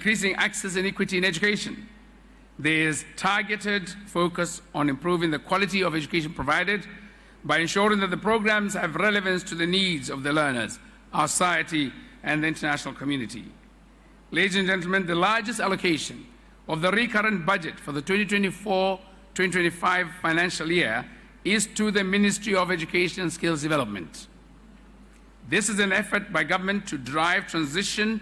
Increasing access and equity in education. There is targeted focus on improving the quality of education provided by ensuring that the programs have relevance to the needs of the learners, our society, and the international community. Ladies and gentlemen, the largest allocation of the recurrent budget for the 2024-2025 financial year is to the Ministry of Education and Skills Development. This is an effort by government to drive transition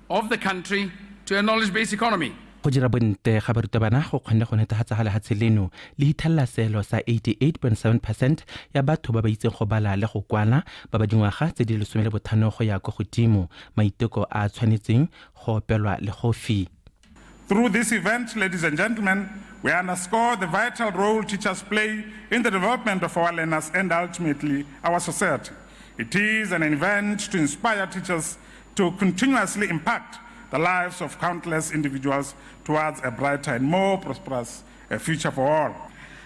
of the country to a knowledge-based economy. Go dira bonte ga barutabana go kgonne go netefatsa ga lehatshe leno le hithelela seelo sa 88.7 percent ya batho ba ba itseng go bala le go kwala ba ba dingwaga tse di 15 go ya kwa godimo, maiteko a a tshwanetseng go opelwa legofi. Through this event, ladies and gentlemen, we underscore the vital role teachers play in the development of our learners and ultimately our society. It is an event to inspire teachers to continuously impact the lives of countless individuals towards a brighter and more prosperous future for all.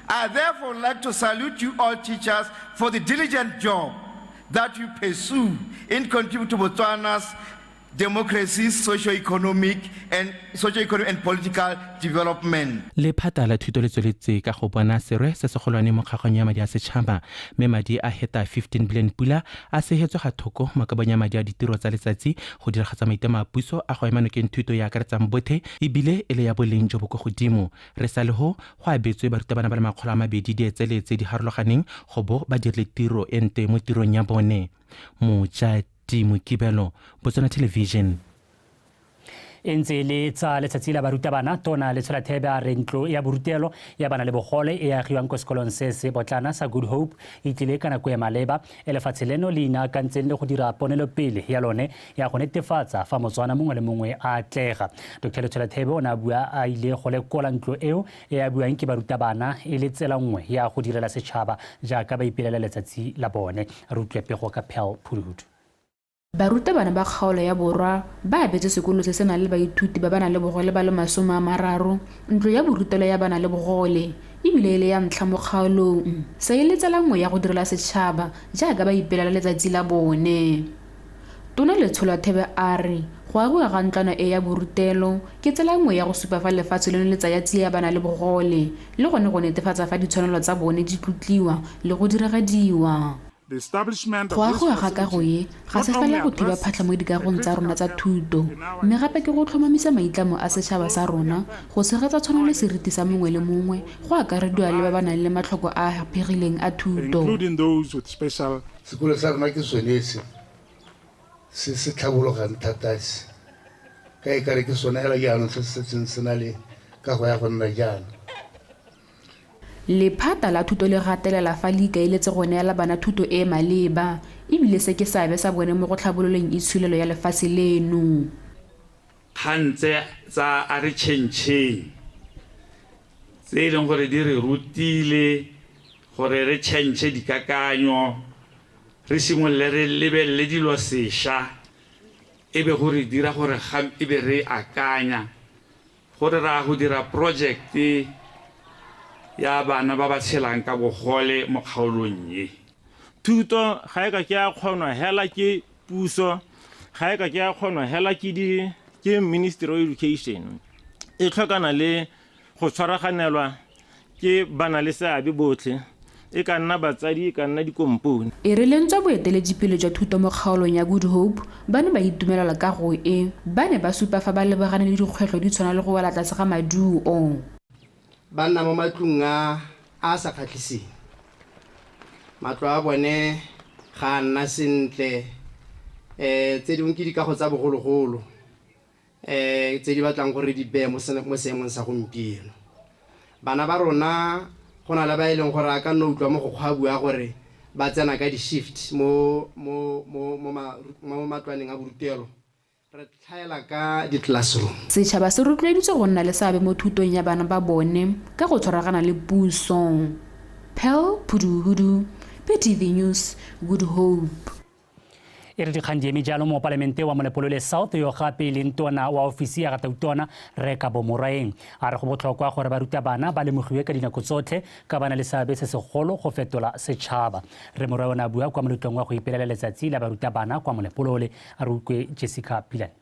I therefore like to salute you all teachers for the diligent job that you pursue in contributing to Botswana's democracy, socio-economic and political development. Lephata la thuto le tsweletse ka go bona serwe se segolwane mo kgaganyo ya madi a setšhaba, mme madi a heta 15 billion pula a segetswe ga thoko mo kabong ya madi a ditiro tsa letsatsi go diragatsa maitlamo a puso a go ema nokeng thuto ya akaretsang bothe ebile e le ya boleng jo bo kwa godimo. Re sa le ho go abetswe barutabana ba le 200 dietsele tse di harologaneng go bo ba dirile tiro e nte mo tirong ya bone. Mojati Mokibelo, Botswana Television. E ntse e le tsa letsatsi la barutabana, tona Letsholathebe a re ntlo ya borutelo ya bana le bogole e agiwang ko sekolong se se botlana sa Good Hope e tlile ka nako e maleba e lefatshe leno le inaakantseng le go dira ponelopele ya lone ya go netefatsa fa Motswana mongwe le mongwe a atlega. Dr Letsholathebe o ne a bua a ile go lekola ntlo eo e abiwang ke barutabana e le tsela nngwe ya go direla setšhaba jaaka ba ipelela letsatsi la bone. Re utlwe pego ka Pearl Phuduhudu. Barutabana ba kgaolo ya borwa ba abetse sekolo se se nang le baithuti ba ba nang le bogole ba le 30 ntlo ya borutelo ya ba nang le bogole ebile e le ya ntlha mo kgaolong. Se e le tsela nngwe ya go direla setšhaba jaaka ba ipelela letsatsi la bone. Tona Letsholathebe a re go agiwa ga ntlwana e ya borutelo ke tsela nngwe ya go supa fa lefatshe leno le tsaya tsia ba nang le bogole le gone go netefatsa fa ditshwanelo tsa bone di tlotliwa le go diragadiwa. Go agiwa ga kago e ga se fela go thiba phatlha mo dikagong tsa rona tsa thuto, mme gape ke go tlhomamisa maitlamo a setšhaba sa rona go tshegetsa tshwanelo le seriti sa mongwe le mongwe go akarediwa le ba ba nang le matlhoko a a haphegileng a thuto. Sekolo sa rona ke sone se se se tlhabologang thata se ka e kare ke sone hela jaanong se se setseng se na le kago ya go nna jaana. Lephata la thuto le gatelela fa le ikaeletse go neela bana thuto e e maleba ebile se ke seabe sa bone mo go tlhabololeng itsholelo ya lefatshe leno. Kgang tse tsa a re tšhentšheng tse e leng gore di re rutile gore re tšhentšhe dikakanyo, re simolole re lebelele dilo sešwa, e be go re dira gore e be re akanya gore ra go dira project ya bana ba ba tshelang ka bogole mo kgaolong e. Thuto ga e ka ke ya kgonwa hela ke puso, ga e ka ke ya kgonwa hela ke di ke Ministry of Education. E tlhokana le go tshwaraganelwa ke bana le seabe botlhe, e ka nna batsadi, e ka nna dikompone. E re le ntswa boeteledipele jwa thuto mo kgaolong ya Good Hope ba ne ba itumelela kago e, ba ne ba supa fa ba lebagane le dikgwetlho di tshwana le go wela tlase ga maduo. Ba nna mo matlong a a sa kgatlhiseng, matlo a bone ga a nna sentle, tse dingwe ke dikago tsa bogologolo, tse di batlang gore di beye mo seemong sa gompieno. Bana ba rona go na le ba e leng gore a ka nna utlwa mo go kgwa bua gore ba tsena ka di-shift mo matlwaneng a borutelo. Re tlhaela ka di-classroom. Setšhaba se rotloeditswe go nna le seabe mo thutong ya bana ba bone ka go tshwaragana le puso. Pearl Phuduhudu, BTV News, Good Hope. E re dikgang di eme jalo mo palamente wa Molepolole South yo gape e leng tona wa ofisi ya ga Tautona Rre Kabo Morwaeng a re go botlhokwa gore barutabana ba lemogiwe ka dinako tsotlhe ka ba na le seabe se segolo go fetola setšhaba. Rre Morwaeng o ne a bua kwa moletlong wa go ipelela letsatsi la barutabana kwa Molepolole. A re utlwe Jessica Pilane.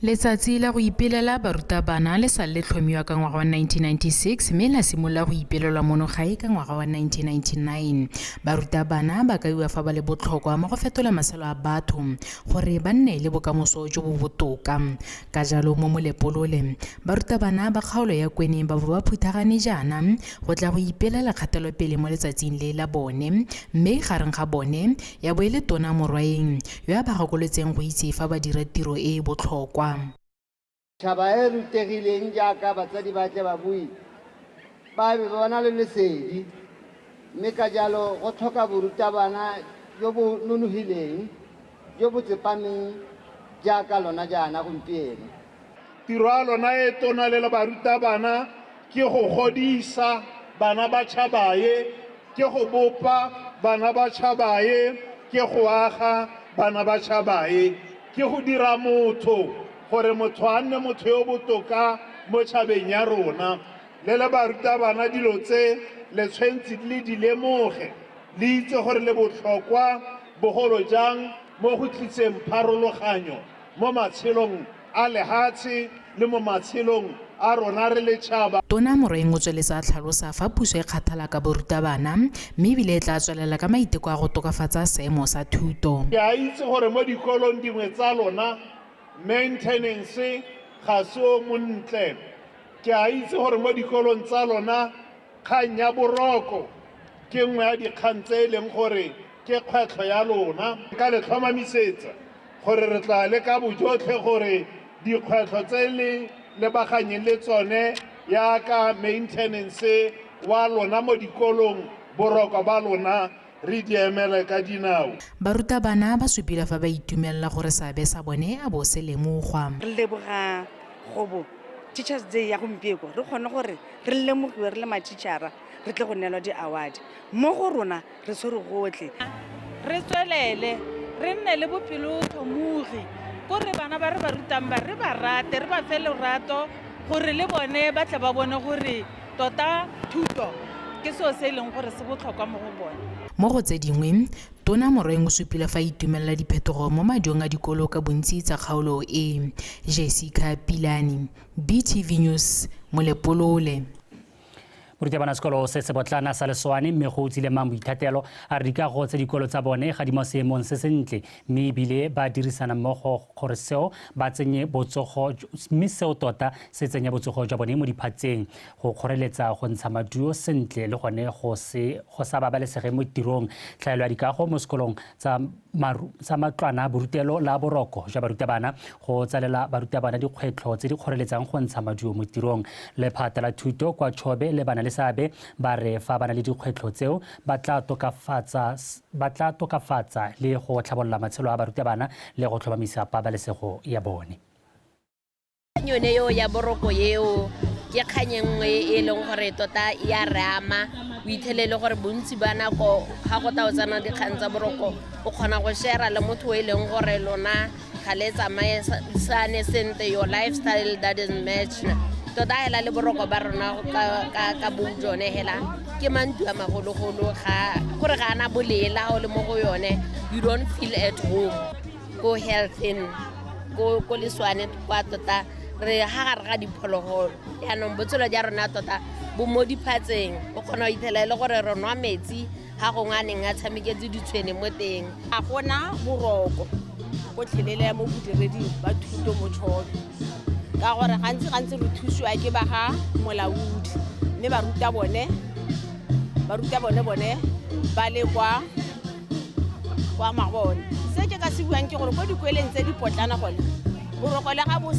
Letsatsi la go ipelela barutabana le sa le tlhomiwa ka ngwaga wa 1996 mme la simolola go ipelelwa mono gae ka ngwaga wa 1999. Barutabana ba kaiwa fa ba le botlhokwa mo go fetola matshelo a batho gore ba nne le bokamoso jo bo botoka. Ka jalo mo Molepolole, barutabana ba kgaolo ya Kweneng ba bo ba phuthagane jaana go tla go ipelela kgatelopele mo letsatsing le la bone, mme gareng ga bone ya bo e le Tona Morwaeng yo a ba gakolotseng go itse fa ba dira tiro e e botlhokwa. Tšhaba e rutegileng jaaka batsadi ba tle ba bue, ba be ba na le lesedi, mme ka jalo go tlhoka borutabana jo bo nonofileng, jo bo tsepameng jaaka lona jaana gompieno. Tiro ya lona e tona le le barutabana ke go godisa bana ba tšhaba e, ke go bopa bana ba tšhaba e, ke go aga bana ba tšhaba e, ke go dira motho gore motho a nne motho yo botoka mo tšhabeng ya rona. Le le barutabana dilo tse le tshwanetse le di lemoge, le itse gore le botlhokwa bogolo jang mo go tliseng pharologanyo mo matshelong a lehatshe le mo matshelong a rona re le tšhaba. Tona Morwaeng o tsweletse a tlhalosa fa puso e kgathala ka borutabana mme ebile e tla tswelela ka maiteko a go tokafatsa seemo sa thuto. Ke a itse gore mo dikolong dingwe tsa lona maintenance ga se o montle. Ke a itse gore mo dikolong tsa lona kgang ya boroko ke nngwe ya dikgang tse e leng gore ke kgwetlho ya lona. Ka le tlhomamisetsa gore re tla leka bojotlhe gore dikgwetlho tse le lebaganyeng le tsone yaka maintenance wa lona mo dikolong, boroko ba lona re di emele ka dinao. Barutabana ba supile fa ba itumelela gore seabe sa bone a bo se lemogwa. Re leboga gobo Teachers Day ya gompieno re kgone gore re lemogiwe re le mathichara, re tle go neelwa di-award. Mo go rona re tshwere gotlhe. Re tswelele re nne le bopelotlhomogi, gore bana ba re ba rutang ba re ba rate, re ba fe lerato gore le bone ba tle ba bone gore tota thuto ke seo se e leng gore se botlhokwa mo go bone. Mo go tse dingwe, Tona Morwaeng o supile fa a itumelela diphetogo mo madiong a dikolo ka bontsi tsa kgaolo e. Jessica Pilane, BTV News, Molepolole. Morutabana sekolo se se botlana sa Leswane mme go utsile mang boithatelo a re dikago tsa dikolo tsa bone ga di mo seemong se sentle, mme ebile ba dirisana mmogo gore seo ba tsenye botsogo, mme seo tota se tsenya botsogo jwa bone mo diphatseng go kgoreletsa go ntsha maduo sentle le gone go sa babalesege mo tirong. Tlhaelo ya dikago mo sekolong tsa matlwana borutelo la boroko jwa barutabana go tsalela barutabana dikgwetlho tse di kgoreletsang go ntsha maduo mo tirong. Lephata la thuto kwa Chobe le bana le seabe ba re fa ba na le dikgwetlho tseo ba tla tokafatsa le go tlhabolola matshelo a barutabana le go tlhomamisa pabalesego ya bone. Yone eo ya boroko eo ke kgang e nngwe e leng gore tota ya re ama. O ithelele gore bontsi ba nako ga go tla o tsena dikgang tsa boroko o kgona go share le motho o e leng gore lona ga le tsamaisane sentle, your lifestyle doesn't match. Tota hela le boroko ba rona ka bo jone hela ke mantu a magologolo ga gore ga ana bolela o le mo go yone, you don't feel at home. Ko health in ko Leswane kwa tota re ha gare ga diphologolo, yaanong botshelo ja rona tota bo mo diphatseng. O kgona go ithela e le gore re nwa metsi ga gongwe a neng a tshameketse ditshwene mo teng. Ga gona boroko gotlhelele mo bodireding ba thuto mo Chobe, ka gore gantsi re thusiwa ke ba ga molaodi, mme ba ruta bone bone ba le kwa mabone. Se ke ka se buang ke gore ko dikweleng tse di potlana gone boroko le ga bo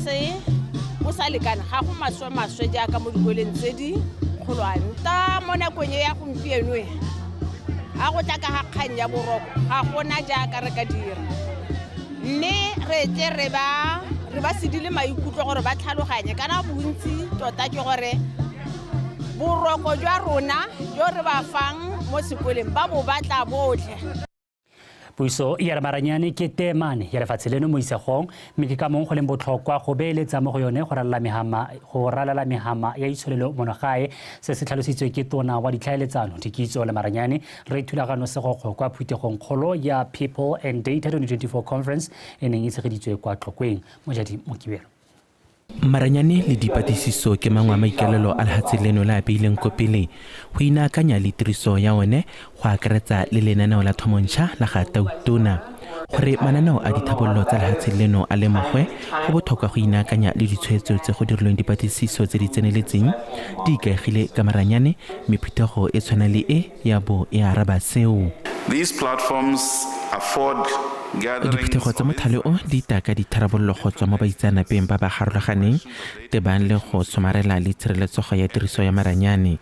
sa lekana, ga go maswe jaaka mo dikweleng tse di kgolwane. Ta mo nakong e ya gompieno e a go tla ka ga kgang ya boroko ga gona jaaka re ka dira, mme re tle re ba sedile maikutlo gore ba tlhaloganye kana bontsi tota ke gore boroko jwa rona jo re ba fang mo sekoleng ba bo batla botlhe. Puso ya maranyane ke temane ya lefatshe leno mo isagong, mme ke ka mong go leng botlhokwa go beeletsa mo go yone go ralala mehama ya itsholelo monogae. Se se tlhalositswe ke tona wa ditlhaeletsano, dikitso le maranyane re Thulagano Segokgo kwa phuthegong kgolo ya People and Data 2024 Conference e neng e tshegeditswe kwa Tlokweng. Mojadi Mokibelo. Maranyane le dipatlisiso ke mangwe a maikaelelo a lehatshe leno le a beileng ko pele go inaakanya le tiriso ya one go akaretsa le lenaneo la thomontšha la ga Tautona. Gore mananeo a dithabololo tsa lehatshe leno a lemogwe, go botlhokwa go inaakanya le ditshwetso tse go dirilweng dipatlisiso tse di tseneletseng di ikaegile ka maranyane, mme phuthego e tshwana le e ya bo e araba seo. These platforms afford Diphuthego tsa mothale o di taka ditharabololo go tswa mo baitseanapeng ba ba harologaneng tebang le go somarela le tshireletsego ya tiriso ya maranyane,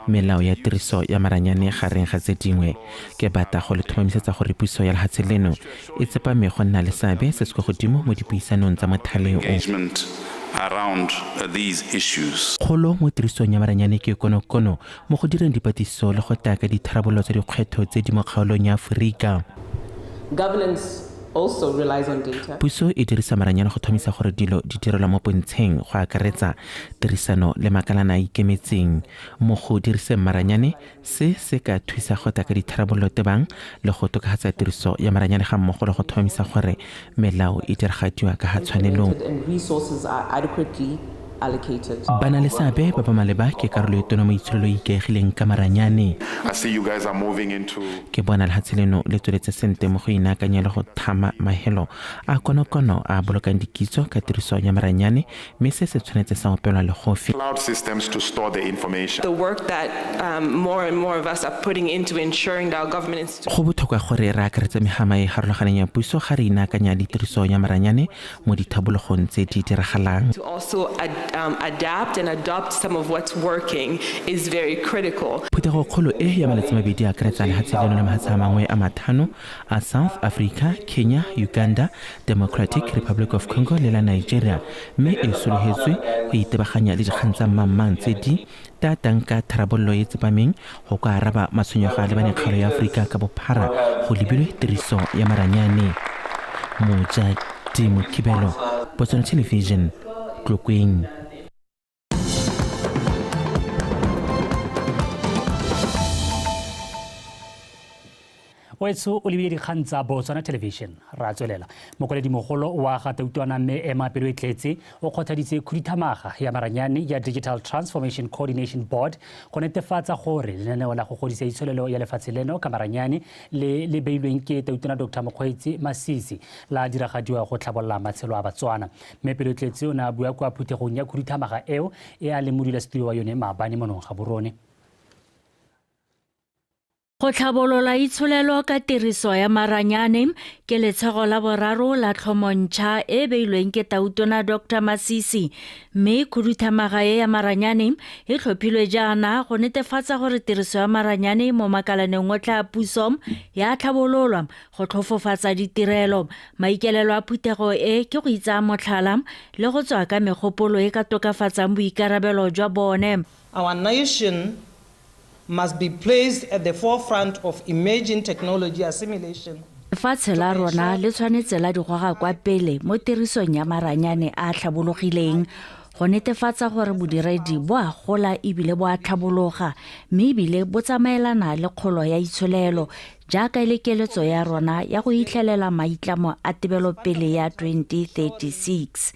melao ya tiriso ya maranyane gareng ga tse dingwe. Ke batla go le tlhomamisetsa gore puso ya lehatshe leno e tsepame go nna le seabe se se kwa godimo mo dipuisanong tsa mothale o. engagement around these issues. Kgolo mo tirisong ya maranyane ke konokono mo go direng dipatlisiso le go taka ditharabololo tsa dikgwetlho tse di mo kgaolong ya Aforika. Governance also relies on data. Puso e dirisa maranyane go thomisa gore dilo di direlwa mo pontsheng go akaretsa tirisano le makalana a ikemetseng. Mo go diriseng maranyane, se se ka thusa go taka ditharabololo tebang le go tokafatsa tiriso ya maranyane ga mmogo le go tlhomamisa gore melao e diragadiwa ka ga tshwanelong. And resources are adequately allocated. Ba na le seabe ba ba maleba ke karolo e tona mo itsholelo e ikaegileng ka maranyane. I see you guys are moving into Ke bona lehatshe leno le tsweletse sentle mo go inaakanya le go thama mahelo a konokono a bolokang dikitso ka tiriso ya maranyane, mme se se tshwanetse sa opelwa legofi. cloud systems to store the information. The work that more and more of us are putting into ensuring that our government institutions Go botlhokwa gore re akaretse megama e harologaneng ya puso ga re inaakanya le tiriso ya maranyane mo dithabologong tse di diragalang. to also adapt and adopt some of what's working is very critical. Phuthegokgolo e ya malatsi mabedi a akaretsa lehatshe leno le mahatshe a mangwe a mathano a South Africa, Kenya, Uganda, Democratic Republic of Congo le la Nigeria, mme e sologetswe go itebaganya le dikgang tsa mmangmang tse di tatang ka tharabololo e tsepameng go ka araba matshwenyego a lebaneng kgaolo ya Aforika ka bophara go lebilwe tiriso ya maranyane. Moja Timo Kibelo, Botswana Television, Tlokweng. Wetso o lebile dikgang tsa Botswana Television. Ra tswelela. Mokwaledi-mogolo wa ga Tautona mme Emma Peloetletse o kgothaditse khuduthamaga ya maranyane ya Digital Transformation Coordination Board go netefatsa gore lenaneo la go godisa itsholelo ya lefatshe leno ka maranyane le le beilweng ke Tautona Dr. Mokgweetsi Masisi la diragadiwa go tlhabolola matshelo a Batswana. Mme Peloetletse o ne a bua kwa phuthegong ya khuduthamaga eo e a leng modulasetulo wa yone maabane monong Gaborone. Go tlhabolola itsholelo ka tiriso ya maranyane ke letshego la boraro la tlhomontšha e beilweng ke Tautona Dr. Masisi, mme khuduthamaga e ya maranyane e tlhophilwe jaana go netefatsa gore tiriso ya maranyane mo makalaneng otlhe a puso ya tlhabololwa go tlhofofatsa ditirelo. Maikaelelo a phuthego e ke go itsaya motlhala le go tswa ka megopolo e ka tokafatsang boikarabelo jwa bone. Our nation must be placed at the forefront of emerging technology assimilation. Lefatshe la rona le tshwanetse la di goga kwa pele mo tirisong ya maranyane a a tlhabologileng go netefatsa gore bodiredi bo a gola ebile bo a tlhabologa, mme ebile bo tsamaelana le kgolo ya itsholelo jaaka e le keletso ya rona ya go itlhelela maitlamo a tebelopele ya 2036.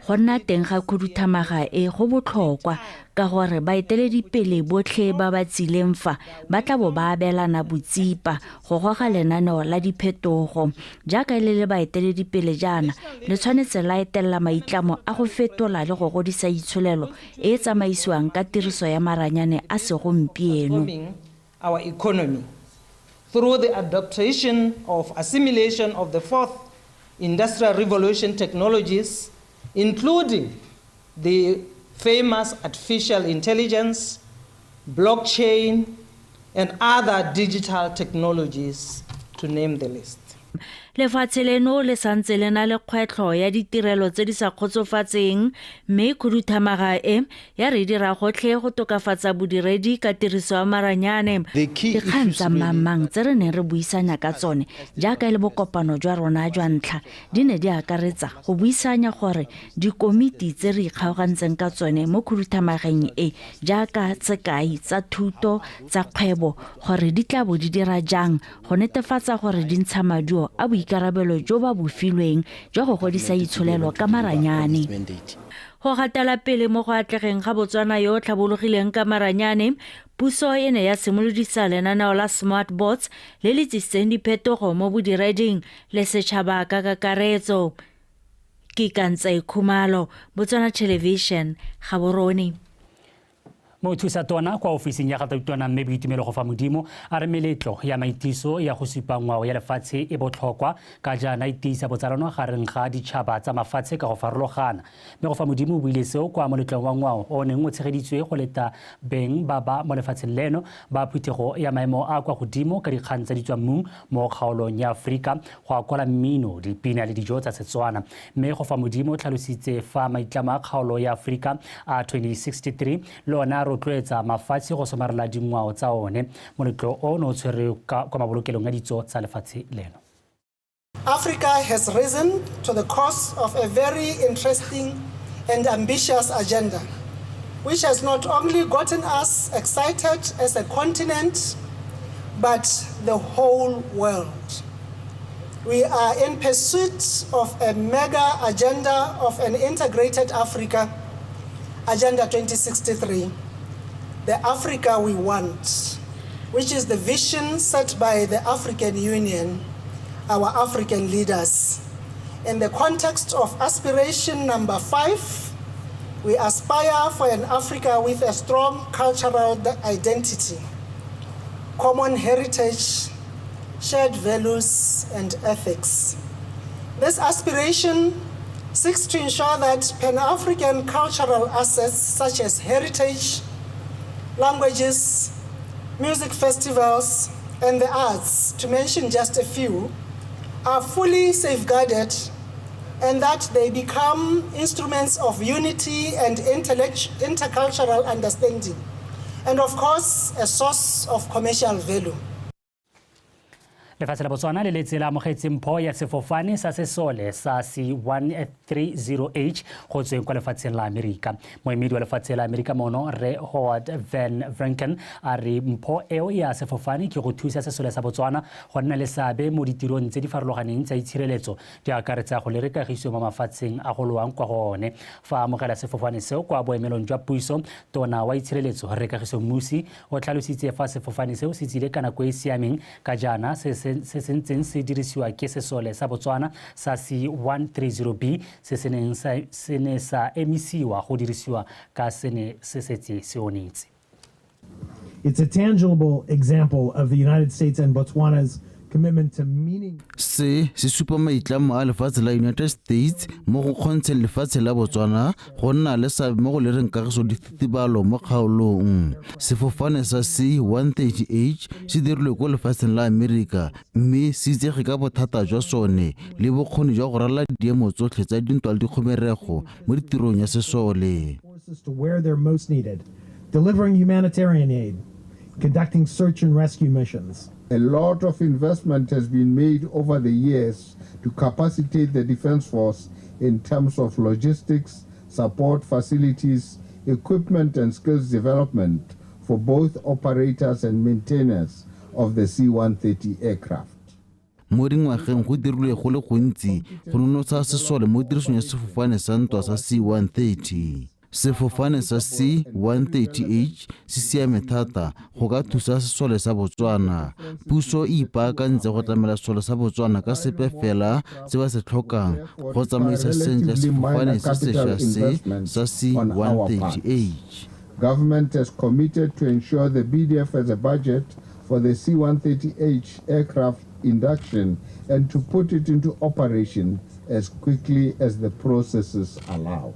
Go nna teng ga khuduthamaga e go botlhokwa ka gore baeteledipele botlhe ba ba tsileng fa ba tla bo ba abelana botsipa go goga lenaneo la diphetogo. Jaaka e le baeteledipele jaana, le tshwanetse la etelela maitlamo a go fetola le go godisa itsholelo e e tsamaisiwang ka tiriso ya maranyane a segompieno. Our economy through the adaptation of assimilation of the fourth industrial revolution technologies, including the famous artificial intelligence, blockchain, and other digital technologies, to name the list. Lefatshe leno le santse le na le kgwetlho ya ditirelo tse di sa kgotsofatseng, mme khuduthamaga e ya re dira gotlhe go tokafatsa bodiredi ka tiriso ya maranyane. Dikgang tsa mmangmang tse re neng re buisanya ka tsone jaaka e le bokopano jwa rona jwa ntlha di ne di akaretsa go buisanya gore dikomiti tse re ikgaogantseng ka tsone mo khuduthamageng e jaaka sekai tsa thuto tsa kgwebo gore di tla bo di dira jang go netefatsa gore di ntsha maduo a boikarabelo jo ba bo filweng jwa go godisa itsholelo ka maranyane. Go gatela pele mo go atlegeng ga Botswana yo o tlhabologileng ka maranyane, puso e ne ya simolodisa lenaneo la Smart Bots le le tsisitseng diphetogo mo bodireding le setšhaba ka kakaretso. Ke Kantse Khumalo, Botswana Television, Gaborone. Mothusa tona kwa ofising ya ga Tautona mme Boitumelo Gofamodimo a re meletlo ya maitiso ya go supa ngwao ya lefatshe e botlhokwa ka jaana e tiisa botsalano gareng ga ditšhaba tsa mafatshe ka go farologana. Mme Gofamodimo o buile seo kwa moletlong wa ngwao o neng o tshegeditswe go leta beng ba ba mo lefatsheng leno ba phuthego ya maemo a kwa godimo ka dikgang tsa ditswammung mo kgaolong ya Aforika go akola mmino, dipina le dijo tsa Setswana. Mme Gofamodimo o tlhalositse fa maitlamo a kgaolo ya Aforika a 2063 le ona rotloetsa mafatshe go somarela dingwao tsa one. Moletlo o ne o tshwerwe kwa mabolokelong a ditso tsa lefatshe leno. Africa has risen to the course of a very interesting and ambitious agenda, which has not only gotten us excited as a continent, but the whole world. We are in pursuit of a mega agenda of an integrated Africa, Agenda 2063, the Africa we want, which is the vision set by the African Union, our African leaders. In the context of aspiration number 5, we aspire for an Africa with a strong cultural identity, common heritage, shared values, and ethics. This aspiration seeks to ensure that Pan-African cultural assets such as heritage, languages, music festivals, and the arts, to mention just a few, are fully safeguarded and that they become instruments of unity and intercultural understanding, and of course, a source of commercial value. Lefatshe la Botswana le letse la amogetse mpho ya sefofane sa sesole sa C-130H go tsweng kwa lefatsheng la Amerika. Moemedi wa lefatshe la Amerika mono Rre Howard Van Vranken a re mpho eo ya sefofane ke go thusa sesole sa Botswana go nna le seabe mo ditirong tse di farologaneng tsa itshireletso di akaretsa go lere kagiso mo mafatsheng a go lowang kwa go one. Fa amogela sefofane seo kwa boemelong jwa puiso, tona wa itshireletso Rre Kagiso Mmusi o tlhalositse fa sefofane seo se tsile ka nako e e siameng ka jaana se se ntseng se dirisiwa ke sesole sa Botswana sa C-130B se se neng se ne sa emisiwa go dirisiwa ka se ne se setse se onetse. It's a tangible example of the United States and Botswana's commitment to meaning. Se se supa maitlamo a lefatshe la United States mo go kgontsheng lefatshe la Botswana go nna le seabe mo go lereng kagiso le thitibalo mo kgaolong. Sefofane sa C-130H se dirilwe ko lefatsheng la Amerika mme se itsege ka bothata jwa sone le bokgoni jwa go ralala diemo tsotlhe tsa dintwa le dikgomerego mo ditirong ya sesole. To where they're most needed, delivering humanitarian aid, conducting search and rescue missions. A lot of investment has been made over the years to capacitate the Defense Force in terms of logistics, support facilities, equipment and skills development for both operators and maintainers of the C-130 aircraft. Mo dingwageng go dirilwe go le gontsi go nonotsha sesole mo tirisong ya sefofane sa ntwa sa C-130. Sefofane sa C-130H se siame thata go ka thusa sesole sa Botswana. Puso e ipaakantse go tlamela sesole sa Botswana ka sepe fela se ba se tlhokang go tsamaisa sentle sefofane se sešwa se sa C-130H. Government has committed to ensure the BDF has a budget for the C-130H aircraft induction and to put it into operation as quickly as the processes allow.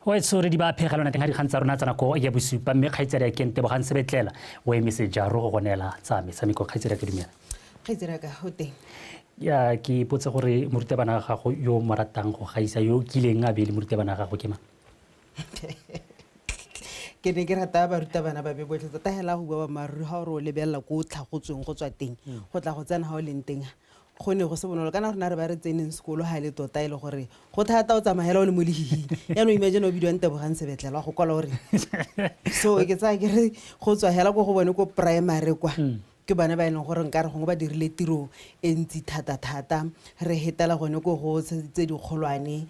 O etsore di ba phegelwana teng ga dikgang tsa rona tsa nako ya bosupa mme kgaitsadi ya Kente Bogang Sebetlela o emise jaro go gonela tsa metshameko. Kgaitsadi ya ke dumela. Kgaitsadi ya ka ho teng. Ya ke ipotse gore morutabana wa gago yo mo ratang go gaisa yo kileng a be le morutabana wa gago ke mang? Ke ne ke rata barutabana ba be botlhe tota hela go bua boammaaruri ga o re o lebelela ko o tlhagotsweng go tswa teng go tla go tsena ga o leng teng Go ne go se bonolo kana rona re ba re tseneng sekolo ga le tota e le gore go thata o tsamaya o le mo lehihing. Yaanong imagine o bidiwang Tebogang Sebetlela go kwala gore so ke tsaya ke re go tswa hela ko go bone ko primary kwa ke bana ba e leng gore nkare gongwe ba dirile tiro e ntsi thata-thata re hetela gone ko go tse dikgolwane.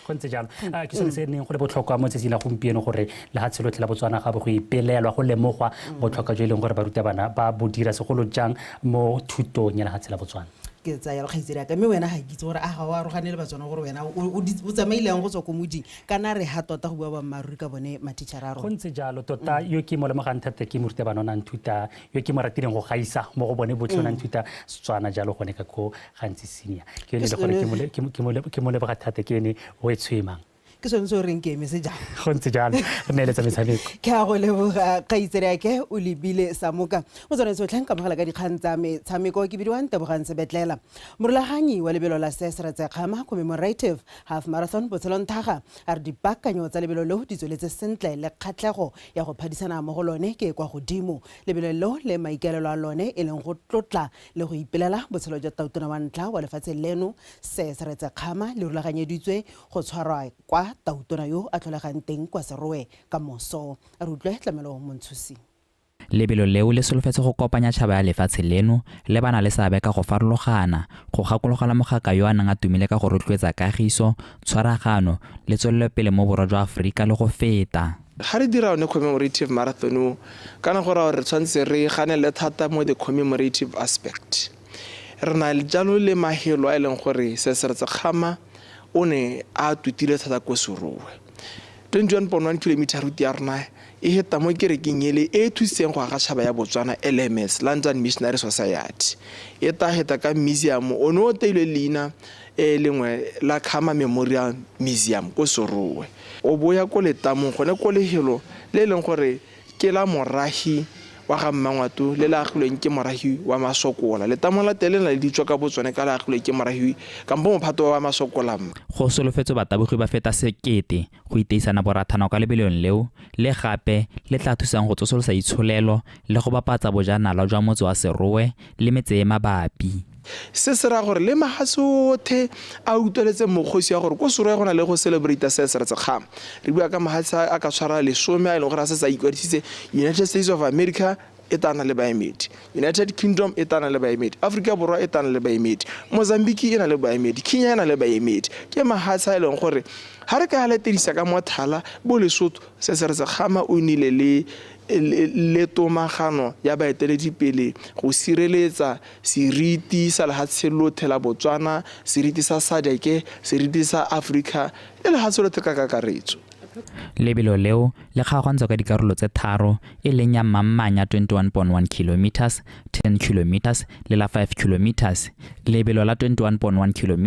Go ntse jalo. Ke sone se neng go le botlhokwa mo tsatsing la gompieno gore lehatshe lotlhe la Botswana ga bo go ipelelwa go lemogwa botlhokwa jo e leng gore barutabana ba bo dira segolo jang mo thutong ya lehatshe la Botswana. Ke tsaya kgaitsedi ka mme wena ga ke itse gore a ga o arogane le Batswana gore wena o tsamaileng go tswa ko moding kana re ha tota go bua boammaaruri ka bone mathichara a rona. Go ntse jalo tota yo ke mo lemogang thata ke morutabana o ne a nthuta yo ke mo ratileng go gaisa mo go bone botlhe o ne a nthuta Setswana jalo gone ka ko Gantsi Senior. Ke yone le gore ke mo leboga thata ke ene o e tshwemang. Ke sone se o reng ke emetse jang. Go ntse jalo re neeletsa metshameko. Ke a go leboga kgaitsedi o lebile Samoka. O tshwanetse o tlhankamogela ka dikgang tsa metshameko ke bidiwang Tebogang Sebetlela. Morulaganyi wa lebelo la Sir Seretse Khama Commemorative Half Marathon Botshelong Thaga a re dipaakanyo tsa lebelo leo di tsweletse sentle le kgatlhego ya go phadisana mo go lone ke kwa godimo. Lebelo leo le maikaelelo a lone e leng go tlotla le go ipelela botshelo jwa tautona wa ntlha wa lefatshe leno Sir Seretse Khama le rulaganyeditswe go tshwarwa kwa tautona yo a tlholegang teng kwa Serowe ka moso. A re utlwe Tlamelo Montshusi. Lebelo leo le solofetse go kopanya tšhaba ya lefatshe leno le bana le seabe ka go farologana go gakologela mogaka yo a neng a tumile ka go rotloetsa kagiso, tshwaragano le tswelelopele mo borwa jwa Aforika le go feta. Ga re dira one commemorative marathon kana go raya gore re tshwanetse re ganele thata mo the commemorative aspect. Re na le jalo le mahelo a e leng gore Sir Seretse Khama o ne a tutile thata ko Serowe. 21.1 km route ya rona e heta mo kerekeng ele e thusitseng go aga tšhaba ya Botswana LMS, London Missionary Society. E ta heta ka museum o ne o teilwe leina e lengwe la Khama Memorial Museum ko Serowe. O boya ko letamong gone ko lehelo le leng gore ke la morahi wa ga Mmangwato le le agilweng ke morahi wa Masokola. Letamo la teng le na le ditswa ka botsone ka le agilweng ke morahi kampo mophato wa Masokola. Go solofetswe batabogi ba feta 1,000 go iteisana borathana kwa lebelong leo le gape le tla thusang go tsosolosa itsholelo le go bapatsa bojanala jwa motse wa Serowe le metse e mabapi. Se se raya gore le mahatshe otlhe a utlweletse mokgosi ya gore ko Serowe go na le go celebrate Sir Seretse Khama. Re bua ka mahatshe a ka tshwara 10 a e leng gore a setse a ikwadisitse. United States of America e tana le baemedi, United Kingdom e tana le baemedi, Afrika Borwa e tana le baemedi, Mozambique e na le baemedi, Kenya e na le baemedi. Ke mahatshe a e leng gore ga re ka latedisa ka mothala bo Lesotho, Sir Seretse Khama o nnile le tomagano ya baeteledipele go sireletsa seriti sa lehatshe lotlhe la Botswana, seriti sa SADC, seriti sa Afrika le lehatshe lotlhe ka kakaretso. Lebelo leo le kgaogantswe ka dikarolo tse tharo e leng ya mammanya 21.1 km, 10 km le la 5 km. Lebelo la 21.1 km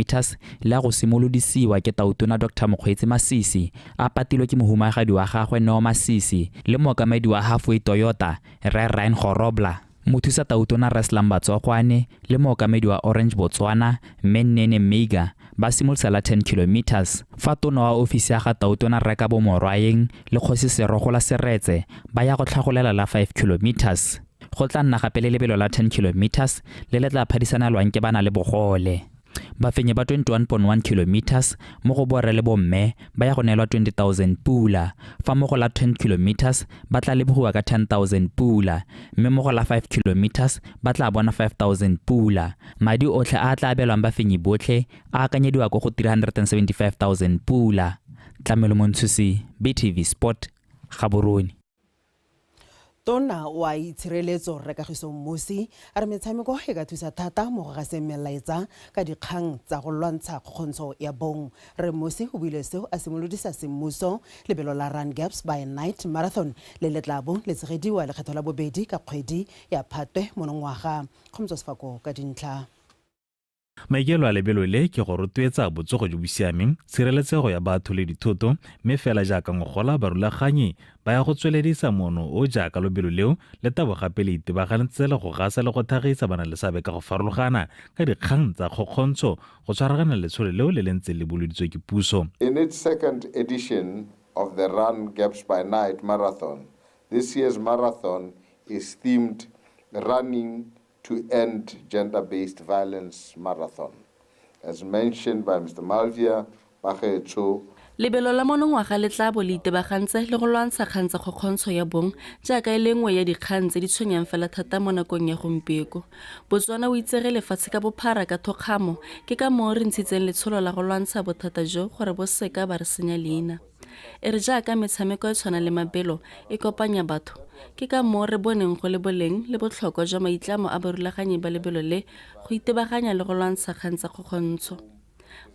le ya go simolodisiwa ke tautona Dr Mokgweetsi Masisi a patilwe ke mohumagadi wa gagwe Neo Masisi le mookamedi wa Halfway Toyota Rre Ryan Gorobla, mothusa tautona Rre Slumber Tsogwane le mookamedi wa Orange Botswana Mme Nnene Meiga ba simolotse la 10 km. Fa tona wa ofisi ya ga tautona Rre Kabo Morwaeng le kgosi Serogola Seretse ba ya go tlhagolela la 5 km. Go tla nna gape le lebelo la 10 km le le tla phadisanelwang ke bana le bogole. Bafenyi ba 21.1 km mo go borre le bomme ba ya go neelwa 20,000 pula, fa mo go la 10 km ba tla lebogiwa ka 10,000 pula, mme mo go la 5 km ba tla bona 5,000 pula. Madi otlhe a tla abelwang bafenyi botlhe a akanyediwa ko go 375,000 pula. Tlamelo Montshusi, BTV Sport, Gaborone. Tona wa itshireletso Rre Kagiso Mmusi a re metshameko e ka thusa thata mo go gaseng melaetsa ka dikgang tsa go lwantsha kgokgontsho ya bong. Rre Mmusi o buile seo a simolodisa semmuso lebelo la Run Gaps by Night Marathon le le tla bong le tshegediwa lekgetho la bobedi ka kgwedi ya Phatwe monongwaga. Kgomotso Sefako ka dintlha. Maikelo a lebelo le ke go rotloetsa botsogo jo bo siameng, tshireletsego ya batho le dithoto, mme fela jaaka ngogola barulaganyi ba ya go tsweledisa mono o jaaka lobelo leo le tabo gape le itebagantse le go gasa le go thagisa bana le seabe ka go farologana ka dikgang tsa kgokgontsho go tshwaragana letsholo leo le le ntseng le boloditswe ke puso. In its second edition of the Run Gaps by Night Marathon, this year's marathon is themed Running to End Gender-Based Violence Marathon. As mentioned by Mr. Malviya, Bagaetsho, Lebelo la monongwaga le tla bo le itebagantse le go lwantsha kgang tsa kgokgontsho ya bong jaaka e le nngwe ya dikgang tse di tshwenyang fela thata mo nakong ya gompieko. Botswana o itsege lefatshe ka bophara ka thokgamo, ke ka moo re ntshitseng letsholo la go lwantsha bothata jo gore bo seka ba re senya leina. E re jaaka metshameko e tshwana le mabelo e kopanya batho, ke ka moo re boneng go le boleng le botlhokwa jwa maitlamo a barulaganyi ba lebelo le go itebaganya le go lwantsha kgang tsa kgokgontsho.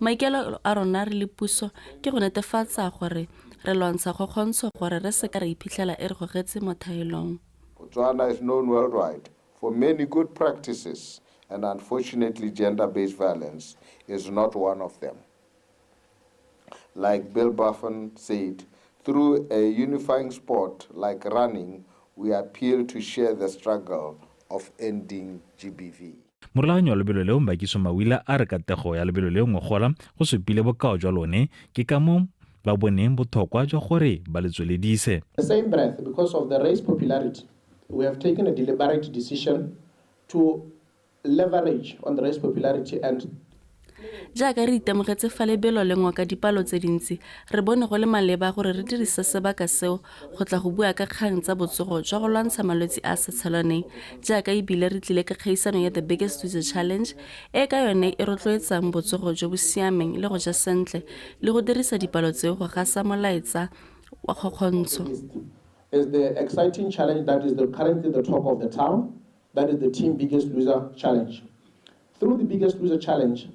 Maikaelelo a rona re le puso ke go netefatsa gore re lwantsha kgokgontsho gore re seka ra iphitlhela e re gogetse mo thaelong. Botswana is known worldwide for many good practices, and unfortunately gender-based violence is not one of them. Like Bill Buffon said, through a unifying sport like running, we appeal to share the struggle of ending GBV. Morulaganyi wa lebelo leo Mbakiso Mawila a re katego ya lebelo leo ngogola go supile bokao jwa lone ke ka moo ba boneng botlhokwa jwa gore ba le tsweledise. The same breath, because of the race popularity, we have taken a deliberate decision to leverage on the race popularity and Jaaka re itemogetse fa lebelo le ngoka dipalo tse dintsi, re bone go le maleba gore re dirise sebaka seo go tla go bua ka kgang tsa botsogo jwa go lwantsha malwetse a a sa tshelaneng, jaaka ebile re tlile ka kgaisano ya The Biggest Loser Challenge e ka yone e rotloetsang botsogo jo bo siameng le go ja sentle le go dirisa dipalo tseo go gasa molaetsa wa kgokgontsho. Is the exciting challenge that is currently the talk of the town, that is the Team Biggest Loser Challenge. Through the Biggest Loser Challenge,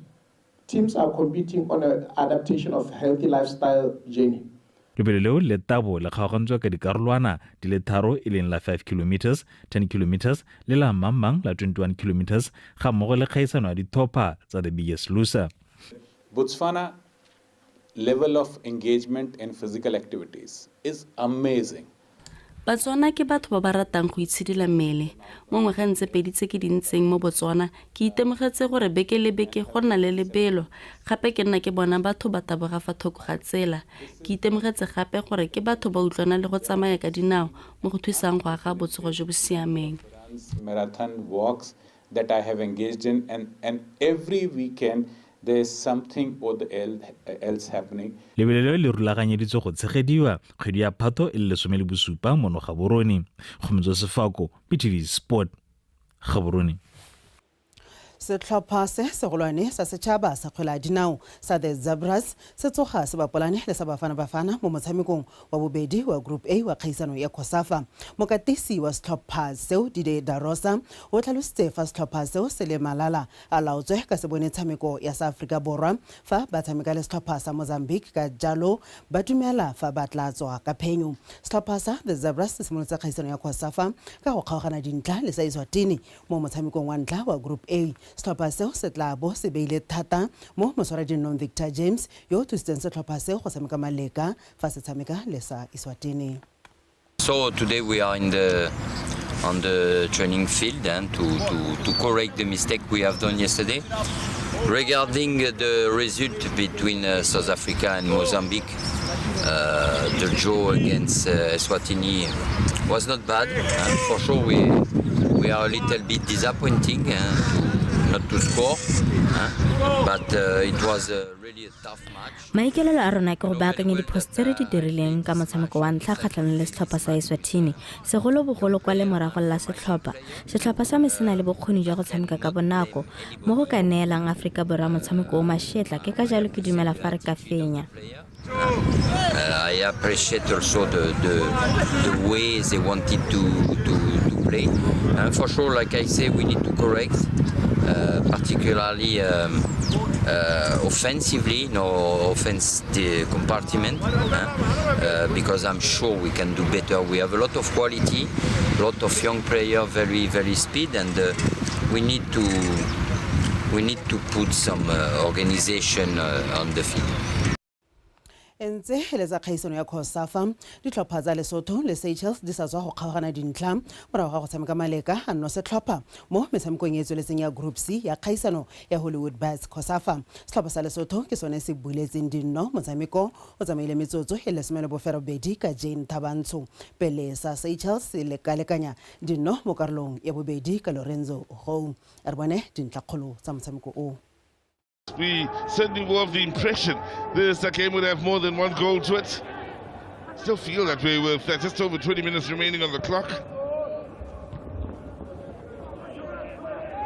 teams are competing on an adaptation of healthy lifestyle journey. Lebelo leo le tabo le kgaogantswe ka dikarolwana di le tharo e leng la 5 kilometers, 10 kilometers le la mang-mang la 21 kilometers ga mmogo le kgaisano ya ditlhopha tsa The Biggest Loser. Botswana level of engagement in physical activities is amazing. Batswana ke batho ba ba ratang go itshidila mmele. Mo ngwageng tse pedi tse ke di ntseng mo Botswana, ke itemogetse gore beke le beke go nna le lebelo. Gape ke nna ke bona batho ba taboga fa thoko ga tsela. Ke itemogetse gape gore ke batho ba utlwana le go tsamaya ka dinao mo go thusang go aga botsogo jo bo siameng. Marathon walks that I have engaged in, and every weekend there is something or the else happening. Lebelo leo le rulaganyeditswe go tshegediwa kgwedi ya Phato e le 17 mono Gaborone. Kgomotso Sefako, BTV Sport, Gaborone. Setlhopha se segolwane sa setšhaba sa kgwele ya dinao sa The Zebras se tsoga se bapolane le sa Bafana Bafana mo motshamekong wa bobedi wa Group A wa kgaisano ya COSAFA. Mokatisi wa setlhopha seo Dide Darosa o tlhalositse fa setlhopha seo se le malala a laotswe ka se bone tshameko ya sa Afrika Borwa fa ba tshameka le setlhopha sa Mozambique, ka jalo ba dumela fa ba tla tswa ka phenyo. Setlhopha sa The Zebras se simolotse kgaisano ya COSAFA ka go kgaogana dintlha le sa Eswatini mo motshamekong wa ntlha wa Group A. Setlhopha seo se tla bo se beile thata mo motshwaradinong Victor James yo o thusitseng setlhopha seo go tshameka maleka fa se tshameka le sa Eswatini. So today we are on the training field and to correct the mistake we have done yesterday. Regarding the result between South Africa and Mozambique, the draw against Eswatini was not bad. For sure we are a little bit disappointing not to score, but it was really a tough match. Maikaelelo a rona ke go baakanya diphoso tse re di dirileng ka motshameko wa ntlha kgatlhanong le setlhopha sa Eswatini, segolobogolo kwa lemorago la setlhopha. Setlhopha sa me se na le bokgoni jwa go tshameka ka bonako mo go ka neelang Aforika Borwa motshameko o mašetla, ke ka jalo ke dumela fa re ka fenya. I appreciate also the way they wanted to play. And for sure, like I say, we need to correct, particularly offensively, no offense compartment, because I'm sure we can do better. We have a lot of quality, a lot of young players, very, very speed, and we need to put some organization on the field. Ntse e le tsa kgaisano ya COSAFA, ditlhopha tsa Lesotho le Seychelles di sa tswa go kgaogana dintlha morago ga go tshameka maleka a nno setlhopha mo metshamekong e e tsweletseng ya Group C ya kgaisano ya Hollywood Bets COSAFA. Setlhopha sa Lesotho ke sone se buletseng dinno motshameko o tsamaile metsotso e 18 ka Jane Thabantsho, pele sa Seychelles se lekalekanya dinno mo karolong ya bobedi ka Lorenzo Gou. A re bone dintlhakgolo tsa motshameko o. We certainly were of the impression this game would have more than one goal to it. Still feel that way with just over 20 minutes remaining on the clock.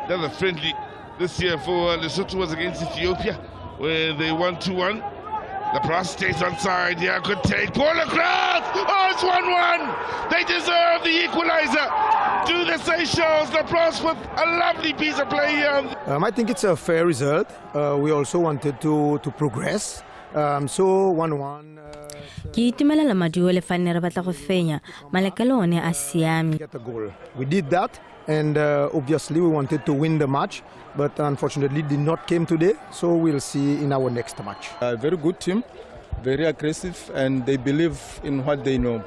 Another friendly this year for Lesotho was against Ethiopia, where they won 2-1. Laplace stays onside. Yeah, good take. Ball across! Oh, it's 1-1! They deserve the equalizer. Do the Seychelles. Laplace with a lovely piece of play here. I think it's a fair result. We also wanted to progress. So 1-1. Ke itumelela maduo le fa ne re batla go fenya, maleka le one a siame. Get a goal. We did that, and obviously we wanted to win the match, but unfortunately did not came today, so we'll see in our next match. A very good team, very aggressive, and they believe in what they know,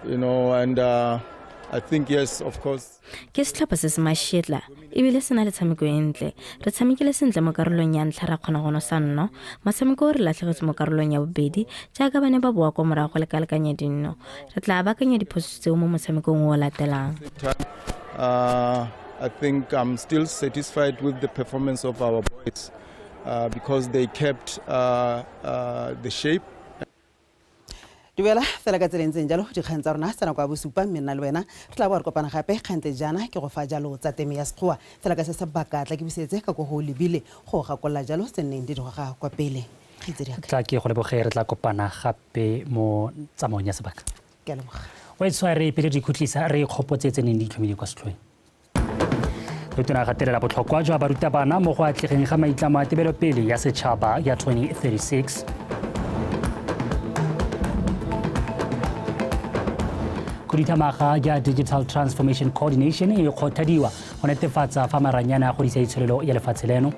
you know, and I think, yes, of course. Ke setlhopha se se mašetla ebile se na le tshameko e ntle. Re tshamekile sentle mo karolong ya ntlha, ra kgona go nosa nno. Motshameko o re latlhegetse mo karolong ya bobedi jaaka ba ne ba boa kwa morago go lekalekanya dinno. Re tla baakanya diphoso tseo mo motshamekong o o latelang. I think I'm still satisfied with the performance of our boys because they kept the shape. Duela fela ka tsela e ntseng jalo dikgang tsa rona tsa nako ya bosupa, mme nna le wena re tla boa re kopana gape kgante jaana ke go fa jalo tsa teme ya Sekgowa. Fela ka se sebaka tla ke busetse ka ko go lebile go gakolola jalo tse nneng di goga kwa pele. Kgaitsedi ya ka. Tla ke go leboge, re tla kopana gape mo tsamaong ya sebaka. Ke a leboga. Wa itshware re pele di khutlisa re ikgopotse tse neng di itlhomile kwa setlhoeng. Tona gatelela botlhokwa jwa barutabana mo go atlegeng ga maitlamo a tebelopele ya setšhaba ya 2036. Khuduthamaga ya Digital Transformation Coordination e kgothadiwa go netefatsa fa maranyane a godisa itsholelo ya lefatshe leno.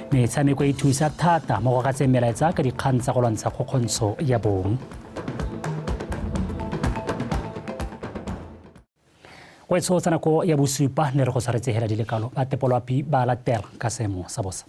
Metshameko e thusa thata mo go gatseng melaetsa ka dikgang tsa go lwantsha kgokgontsho ya bong. Go etso tsa nako ya bosupa ne re go tshwaretse hela di le kalo ba tepolwapi ba latela ka seemo sa bosa.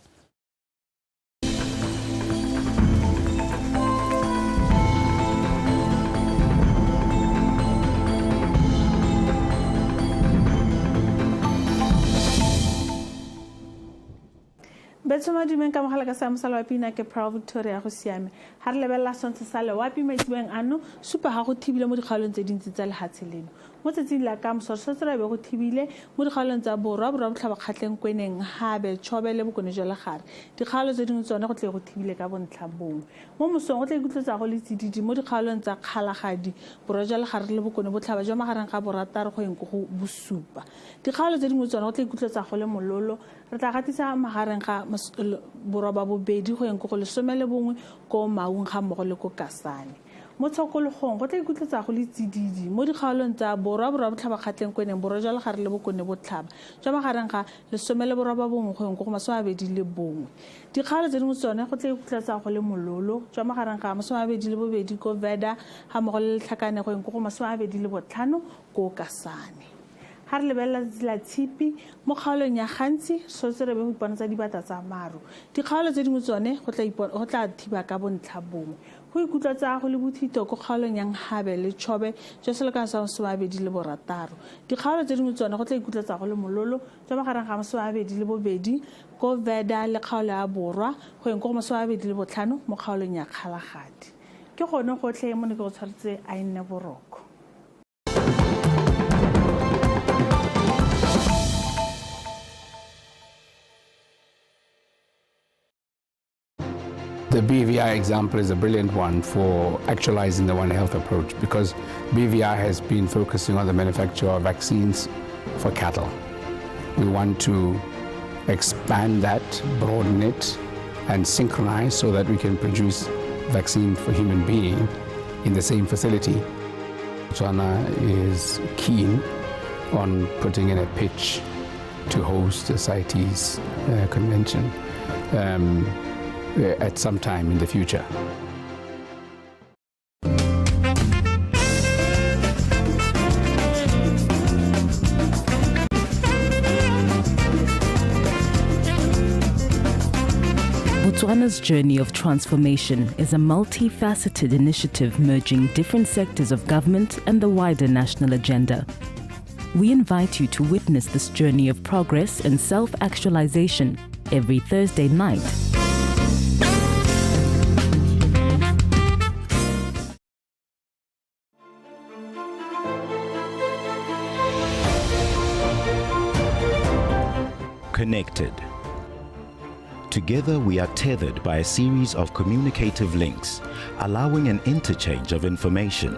Betsoma dumeng ka mogala ka seemo sa loapi na ke Pearl Victoria go siame. Ha re lebelela sontshe sa loapi maitsebeng ano supa ga go thibile mo dikgaolong tse dintsi tsa lehatshe leno. Mo tsatsing la ka moso re setse re be go thibile mo dikgaolong tsa borwa, borwa botlhaba kgatleng kweneng, habe, Chobe le bokone jwa legare. Dikgaolo tse dingwe tsone go tle go thibile ka bontlha bongwe. Mo mosong go tle ikutlwetsa go le tsididi mo dikgaolong tsa Kgalagadi, borwa jwa legare le bokone botlhaba jwa magareng ga borataro go yeng go bosupa. Dikgaolo tse dingwe tsone go tle ikutlwetsa go le mololo. Re tla gatisa magareng ga borwa ba bobedi go yeng go 11 ko Maung ga mmogo le ko Kasane. Mo tshokologong go tla ikutlwetsa go le tsididi mo dikgaolong tsa borwa, borwa botlhaba kgatleng kweneng, borwa jwa legare le bokone botlhaba jwa magareng ga 11 go yeng go 21. Dikgaolo tse dingwe tsone go tla ikutlwetsa go le mololo jwa magareng ga 22 ko Veda ga mmogo le Letlhakane go yeng go 25 ko Kasane. Ha re lebelela tsela tshipi mo kgaolong ya Gantsi sotse re be go ipona tsa dibata tsa maru. Dikgaolo tse dingwe tsone go tla thiba ka bontlha bongwe. Go ikutlwa tsa go le bothito ko kgaolong ya Nhabe le Chobe jwa selekano sa 26. Dikgaolo tse dingwe tsone go tla ikutlwa tsa go le mololo jwa magareng ga 22 ko Veda le kgaolo ya Borwa go yeng ko 25 mo kgaolong ya Kgalagadi. Ke gone gotlhe mo ne ke go tshwaretse a nne boroko. The BVI example is a brilliant one for actualizing the One Health approach, because BVI has been focusing on the manufacture of vaccines for cattle. We want to expand that, broaden it, and synchronize so that we can produce vaccine for human being in the same facility. Botswana is keen on putting in a pitch to host the CITES convention. at some time in the future. Botswana's journey of transformation is a multifaceted initiative merging different sectors of government and the wider national agenda. We invite you to witness this journey of progress and self-actualization every Thursday night. Connected. Together we are tethered by a series of communicative links, allowing an interchange of information.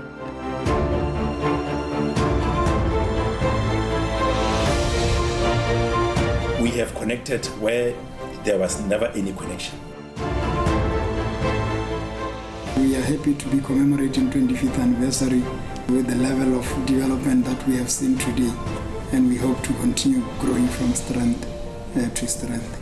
We have connected where there was never any connection. We are happy to be commemorating 25th anniversary with the level of development that we have seen today, and we hope to continue growing from strength to strength.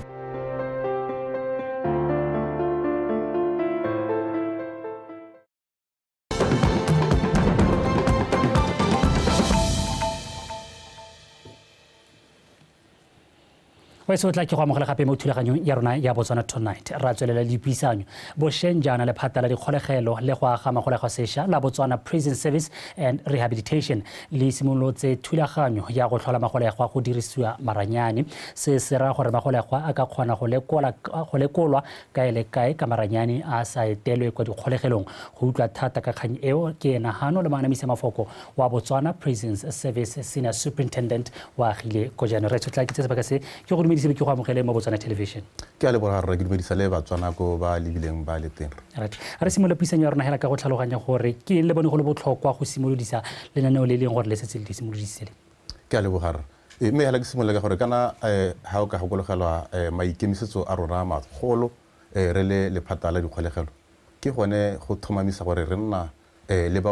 O tla ke go amogela gape mo thulaganyong ya rona ya Botswana Tonight. Ra tswelela le dipuisanyo bošeng jaana lephata la dikgolegelo le go aga magolegwa sešwa la Botswana Prison Service and Rehabilitation le simolotse thulaganyo ya go tlhola magolegwa go dirisiwa maranyane. Se se raya gore magolegwa a ka kgona go lekolwa kae le kae ka maranyane a sa etelwe kwa dikgolegelong. Go utlwa thata ka kgang eo ke ena Hano le moanamisa mafoko wa Botswana Prison Service Senior Superintendent wa agile Kojane. Re tshotla ke tse sebaka se ke go dumedise ke go amogele mo Botswana Television. Ke a leboga rre, ke dumedisa le Batswana ko ba lebileng ba le teng. Right. Re simolola puisanyo ya rona hela ka go tlhaloganya gore ke eng le bone go le botlhokwa go simolodisa lenaneo le leng gore le setse le simolodisitse le. Ke a leboga rre. Mme hela ke simolola ka gore kana ha o ka gakologelwa maikemisetso a rona magolo re le lephata la dikgolegelo ke gone go tlhomamisa gore re nna le ba